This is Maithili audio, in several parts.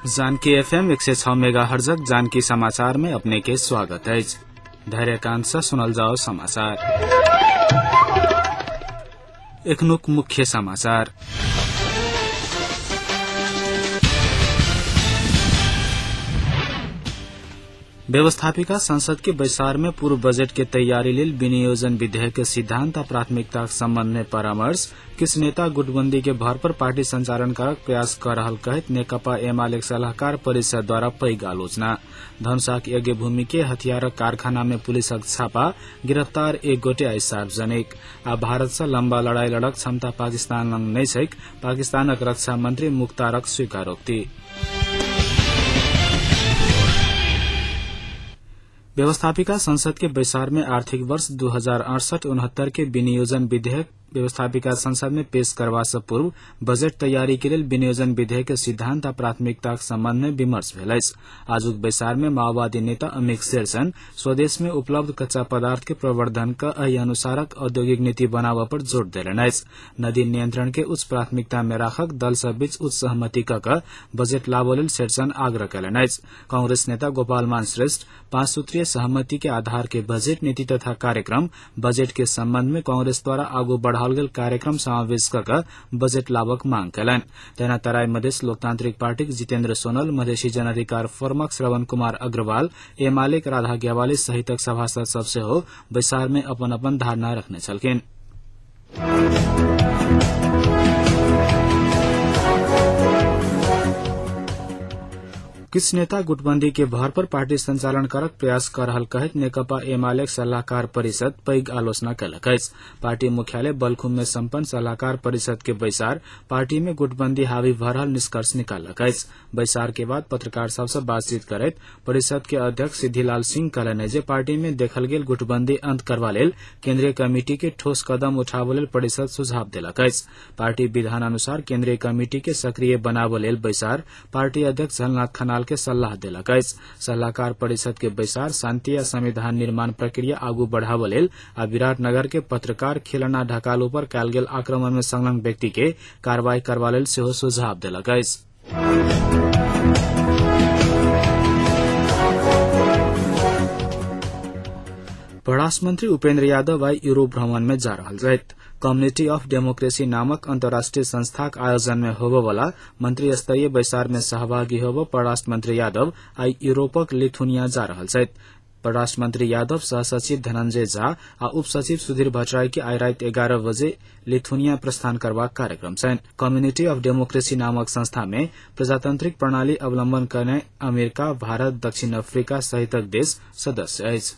जानकी एफएम 106 मेगा हर्जक जानकी समाचार में अपने के स्वागत अछि। धैर्यकांत से सुनल जाओ समाचार। एखनुक मुख्य समाचार। व्यवस्थापिका संसद के बैसार में पूर्व बजट के तैयारी लेल विनियोजन विधेयक के सिद्धांत आ प्राथमिकताक संबंध में परामर्श। किछु नेता गुटबंदी के भर पर पार्टी संचालन करक प्रयास क रहल कहैत नेकपा एमाले सलाहकार परिषद द्वारा पैघ आलोचना। धनुषाक यज्ञ भूमि के हथियारक कारखाना में पुलिसक छापा, गिरफ्तार एक गोटे आइ सार्वजनिक। आ भारत सँ लम्बा लड़ाई लड़क क्षमता पाकिस्तान लग नहि छैक, पाकिस्तानक रक्षा मंत्री मुख्तारक स्वीकारोक्ति। व्यवस्थापिका संसद के बैसार में आर्थिक वर्ष 2068-69 के विनियोजन विधेयक व्यवस्थापिका संसद में पेश करबा सँ पूर्व बजट तैयारी के लेल विनियोजन विधेयक के सिद्धांत आ प्राथमिकताक संबंध में विमर्श भेल अछि। आजुक बैसार में माओवादी नेता अमित शेरचन स्वदेश में उपलब्ध कच्चा पदार्थ के प्रवर्धन क एहि अनुसारक औद्योगिक नीति बनाबय पर जोर देलनि अछि। नदी नियंत्रण के उच्च प्राथमिकता में राखक दल सभ बीच उच्च सहमति क क बजट लाबय लेल शेरचन आग्रह कयलनि अछि। कांग्रेस नेता गोपालमान श्रेष्ठ पांच सूत्रीय सहमति के आधार के बजट नीति तथा कार्यक्रम बजट के संबंध में कांग्रेस द्वारा आगू बढ़ाओल गेल कार्यक्रम समावेश क क बजट लाबक मांग कयलनि। तहिना तराई मधेश लोकतांत्रिक पार्टीक जितेन्द्र सोनल, मधेसी जनअधिकार फोरमक श्रवण कुमार अग्रवाल, एमालेक राधा ज्ञवाली सहितक सभासद सभ सेहो बैसार में अपन अपन धारणा रखने छलखिन। किछु नेता गुटबंदी के भर पर पार्टी संचालन करक प्रयास क रहल कहैत नेकपा एमालेक सलाहकार परिषद पैघ आलोचना कयलक अछि। पार्टी मुख्यालय बलखुम में सम्पन्न सलाहकार परिषद के बैसार पार्टी में गुटबंदी हावी भ रहल निष्कर्ष निकाललक अछि। बैसार के बाद पत्रकार सभ सँ बातचीत करैत परिषद के अध्यक्ष सिद्धिलाल सिंह कहलनि जे पार्टी में देखल गेल गुटबंदी अंत करबा लेल केन्द्रीय कमिटी के ठोस कदम उठाबय लेल परिषद सुझाव देलक अछि। पार्टी विधान अनुसार केन्द्रीय कमिटी के सक्रिय बनाबय लेल बैसार पार्टी अध्यक्ष झलनाथ खनाल के सल्लाह देलक अछि। सलाहकार परिषद के बैसार शांति आ संविधान निर्माण प्रक्रिया आगू बढ़ाबय लेल आ विराटनगर के पत्रकार खिलना ढकाल पर कयल गेल आक्रमण में संलग्न व्यक्ति के कार्रवाई करबा लेल सेहो सुझाव देलक अछि। परराष्ट्र मंत्री उपेन्द्र यादव आइ यूरोप भ्रमण में जा रहल छथि। कम्युनिटी ऑफ डेमोक्रेसी नामक अंतर्राष्ट्रीय संस्थाक आयोजन में होबय वला मंत्री स्तरीय बैसार में सहभागी होबय परराष्ट्र मंत्री यादव आइ यूरोपक लिथुनिया जा रहल छथि। परराष्ट्र मंत्री यादव सहसचिव धनंजय झा आ उप सचिव सुधीर भट्टराई के आइ राति 11 बजे लिथुनिया प्रस्थान करबाक कार्यक्रम छनि। कम्युनिटी ऑफ डेमोक्रेसी नामक संस्था में प्रजातांत्रिक प्रणाली अवलंबन करने अमेरिका, भारत, दक्षिण अफ्रीका सहितक देश सदस्य अछि।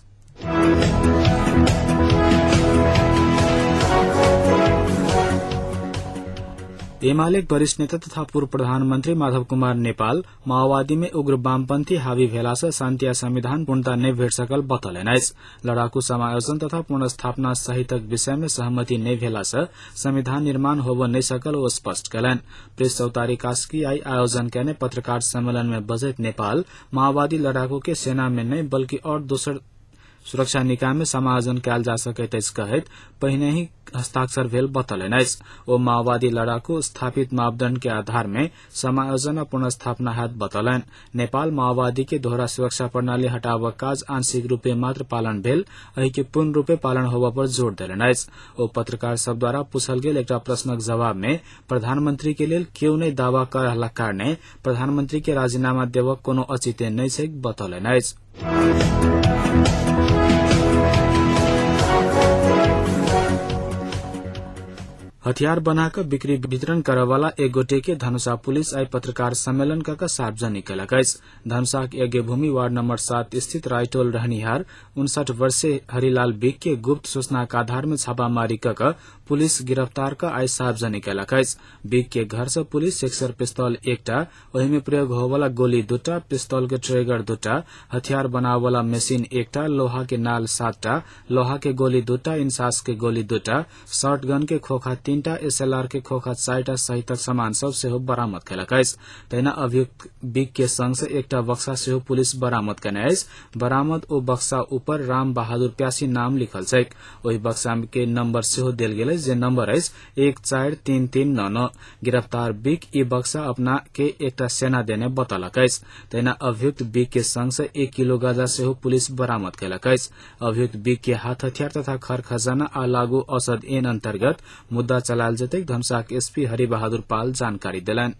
एमालेक वरिष्ठ नेता तथा पूर्व प्रधानमंत्री माधव कुमार नेपाल माओवादी में उग्र वामपंथी हावी भेला सँ शान्ति आ संविधान पूर्णता नहि भेट सकल बतौलनि अछि। लड़ाकू समायोजन तथा पुनर्स्थापना सहितक विषय में सहमति नहि भेला सँ संविधान निर्माण होबय नहि सकल ओ स्पष्ट कयलनि। प्रेस चौतारी कास्की आइ आयोजन कयने पत्रकार सम्मेलन में बजैत नेपाल माओवादी लड़ाकू के सेना में नहि बल्कि और दोसर सुरक्षा निकाय में समायोजन कयल जा सकैत अछि कहैत पहिनहि हस्ताक्षर भेल बतौलनि अछि। ओ माओवादी लड़ाकू स्थापित मापदंड के आधार में समायोजन आ पुनर्स्थापना हैत बतौलनि। नेपाल माओवादी के दोहरा सुरक्षा प्रणाली हटाबक काज आंशिक रूपे मात्र पालन भेल, एहि के पूर्ण रूपे पालन होबय पर जोर देलनि अछि। ओ पत्रकार सभ द्वारा पूछल गेल एकटा प्रश्नक जवाब में प्रधानमंत्री के लेल केओ नहि दावा क रहलाक कारणे प्रधानमंत्री के राजीनामा देबक कोनो औचित्य नहि छैक बतौलनि अछि। हथियार बना क बिक्री वितरण करयवला एक गोटे के धनुषा पुलिस आइ पत्रकार सम्मेलन क क सार्वजनिक कयलक अछि। धनुषाक यज्ञभूमि वार्ड नम्बर 7 स्थित रायटोल रहनिहार 59 वर्षीय हरिलाल बिक के गुप्त सूचनाक आधार में छापामारी क क पुलिस गिरफ्तार क आइ सार्वजनिक कयलक अछि। बिक के घर सँ पुलिस सेक्सर पिस्तौल एकटा, ओहि में प्रयोग होबयवला गोली दूटा, पिस्तौल के ट्रेगर दूटा, हथियार बनाबयवला मशीन एकटा, लोहा के नाल 7टा, लोहा के गोली दूटा, इंसास के गोली दूटा, शॉटगन के खोखा 3टा तीनटा एसएलआर के खोखा चारिटा सहितक सामान सब सेहो बरामद केलक अछि। तहिना अभियुक्त बिग के संग से एकटा बक्सा सेहो पुलिस बरामद केने अछि। बरामद ओ बक्सा ऊपर राम बहादुर प्यासी नाम लिखल छैक। ओहि बक्सा के नंबर सेहो देल गेल अछि, जे नंबर अछि 143399। गिरफ्तार बिग ई बक्सा अपना के एकटा सेना देने बतौलक अछि। तहिना अभियुक्त बिग के संग से 1 किलो गांजा सेहो पुलिस बरामद केलक अछि। अभियुक्त बिग के हाथ हथियार तथा खर खजाना आ लागू औषध ऐन अंतर्गत मुद्दा चलायल जेतै, धमसाक एसपी हरिबहादुर पाल जानकारी देलनि।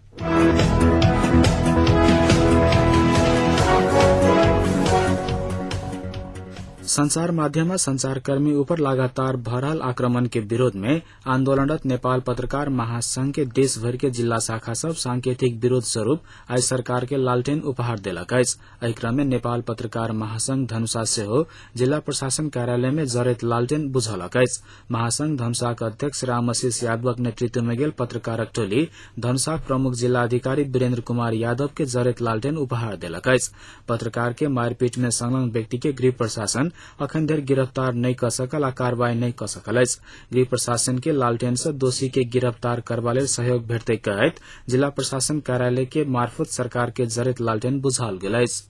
संचार माध्यम संचारकर्मी ऊपर लगातार भरल आक्रमण के विरोध में आंदोलनरत नेपाल पत्रकार महासंघ के देशभर के जिल्ला शाखा सब सांकेतिक विरोध स्वरूप आइ सरकार के लालटेन उपहार देलक अछि। एहि क्रम में नेपाल पत्रकार महासंघ धनुषा सेहो जिल्ला प्रशासन कार्यालय में जरैत लालटेन बुझौलक अछि। महासंघ धनुषाक अध्यक्ष रामआशिष यादवक नेतृत्व में गेल पत्रकारक टोली धनुषाक प्रमुख जिल्लाधिकारी वीरेन्द्र कुमार यादव के जरैत लालटेन उपहार देलक अछि। पत्रकार के मारपीट में संलग्न व्यक्ति के गृह प्रशासन अखन धरि गिरफ्तार नहि कऽ सकल आ कार्रवाई नहि कऽ सकल अछि। गृह प्रशासन के लालटेन से दोषी के गिरफ्तार करबा लेल सहयोग भेटतै कहैत जिला प्रशासन कार्यालय के मार्फत सरकार के जरैत लालटेन बुझाओल गेल अछि।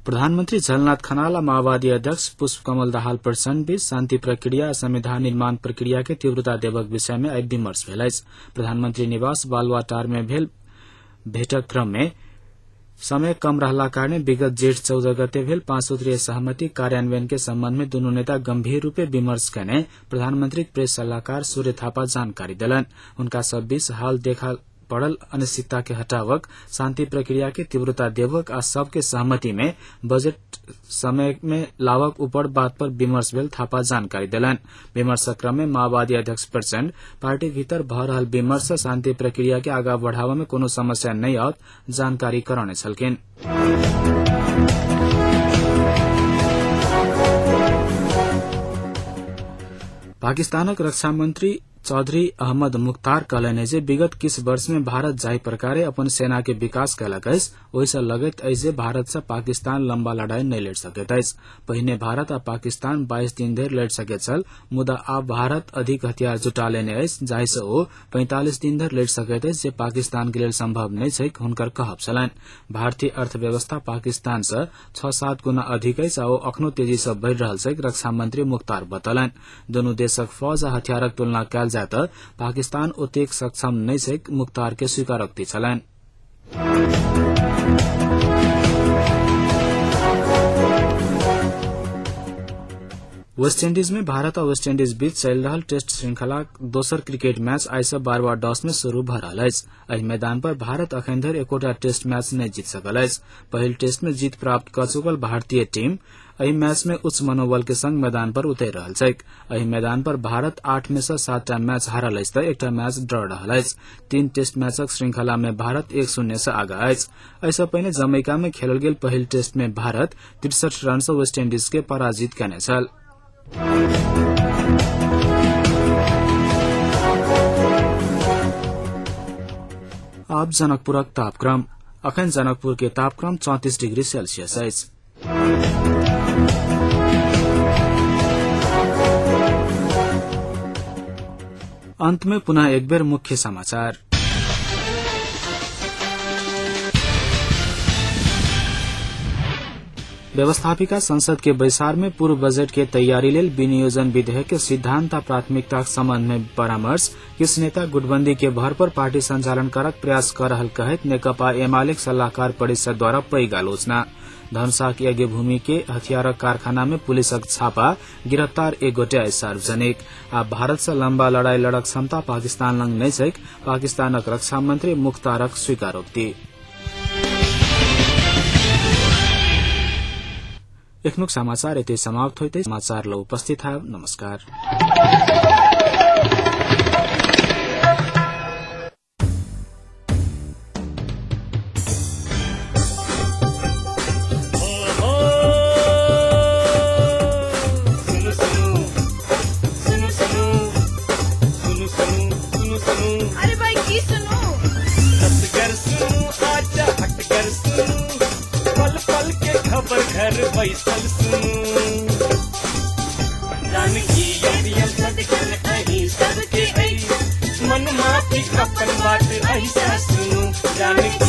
प्रधानमन्त्री झलनाथ खनाल आ माओवादी अध्यक्ष पुष्पकमल दाहाल प्रचण्ड बीच शान्ति प्रक्रिया आ संविधान निर्माण प्रक्रिया के तीव्रता देबक विषय में आइ विमर्श भेल अछि। प्रधानमन्त्री निवास बालुवाटार में भेल भेटक क्रम में समय कम रहला कारणे विगत जेठ 14 गते भेल 5 सूत्रीय सहमति कार्यान्वयन के सम्बन्ध में दुनू नेता गंभीर रूपे विमर्श कयने प्रधानमंत्री प्रेस सलाहकार सूर्य थापा जानकारी देलनि। हुनका सब बीच हाल देखा पड़ल अनिश्चितता के हटावक, शांति प्रक्रिया के तीव्रता देवक आ सबके सहमति में बजट समय में लावक ऊपर बात पर विमर्श भेल थापा जानकारी देलनि। विमर्शक क्रम में माओवादी अध्यक्ष प्रचण्ड पार्टी भीतर भऽ रहल विमर्श से शांति प्रक्रिया के आगा बढ़ावा में कोनो समस्या नहि आओत जानकारी करौने छलखिन। पाकिस्तानक रक्षा मंत्री चौधरी अहमद मुख्तार कहलनि जे विगत किछु वर्ष में भारत जाहि प्रकारे अपन सेना के विकास कयलक अछि, ओहि सँ लगैत अछि जे भारत सँ पाकिस्तान लंबा लड़ाई नहि लड़ि सकैत अछि। पहिने भारत आ पाकिस्तान 22 दिन धरि लड़ि सकैत छल, मुदा आब भारत अधिक हथियार जुटा लेने अछि, जाहि सँ ओ 45 दिन धरि लड़ि सकैत अछि, जे पाकिस्तान के लेल संभव नहि छैक, हुनकर कहब छलनि। भारतीय अर्थव्यवस्था पाकिस्तान सँ 6-7 गुना अधिक अछि आ ओ अखनो तेजी सँ बढ़ि रहल छैक, रक्षा मंत्री मुख्तार बतौलनि। दुनू देशक फौज आ हथियारक तुलना कयल जाय तऽ पाकिस्तान ओतेक सक्षम नहि छैक, मुख्तार के स्वीकारोक्ति छलनि। वेस्ट इंडीज में भारत आ वेस्ट इंडीज बीच चलि रहल टेस्ट श्रृंखलाक दोसर क्रिकेट मैच आइ सँ बारबाडोस में शुरू भऽ रहल अछि। एहि मैदान पर भारत अखन धरि एकोटा टेस्ट मैच नहि जीत सकल अछि। पहिल टेस्ट में जीत प्राप्त कऽ चुकल भारतीय टीम एहि मैच में उच्च मनोबल के संग मैदान पर उतरि रहल छैक। एहि मैदान पर भारत 8 में सँ 7टा मैच हारल अछि तऽ एकटा मैच ड्रॉ रहल अछि। 3 टेस्ट मैचक श्रृंखला में भारत 1-0 सँ आगा अछि। एहि सँ पहिने जमैका में खेलल गेल पहिल टेस्ट में भारत 63 रन सँ वेस्ट इंडीज के पराजित केने छल। आब जनकपुरक तापक्रम। अखन जनकपुर के तापक्रम 34 डिग्री सेल्सियस अछि। अंत में पुनः एक बेर मुख्य समाचार। व्यवस्थापिका संसद के बैसार में पूर्व बजट के तैयारी लेल विनियोजन विधेयक के सिद्धांत आ प्राथमिकताक संबंध में परामर्श। किछु नेता गुटबंदी के भर पर पार्टी संचालन करक प्रयास कर रहल कहैत नेकपा एमालेक सलाहकार परिषद द्वारा पैघ आलोचना। धनुषाक यज्ञ भूमि के हथियारक कारखाना में पुलिसक छापा, गिरफ्तार एक गोटे सार्वजनिक। आ भारत से लंबा लड़ाई लड़क क्षमता पाकिस्तान लंग नहि छैक, पाकिस्तानक रक्षा मंत्री मुख्तारक स्वीकारोक्ति। एखनुक समाचार एतै समाप्त होइत। समाचार ल उपस्थित है। नमस्कार। सुनु सुनु सुनु सुनु सुनु सुनु सुनु सुनु। अरे भाई की सुनू? हटकर सुनु, आजा हटकर सुनु, पल पल के खबर। खबर घर बैसल सुनू। जानकी अभियम सदखन अही सबके ऐ, मन माफिक अपन बात ऐसा सुनू। जानकी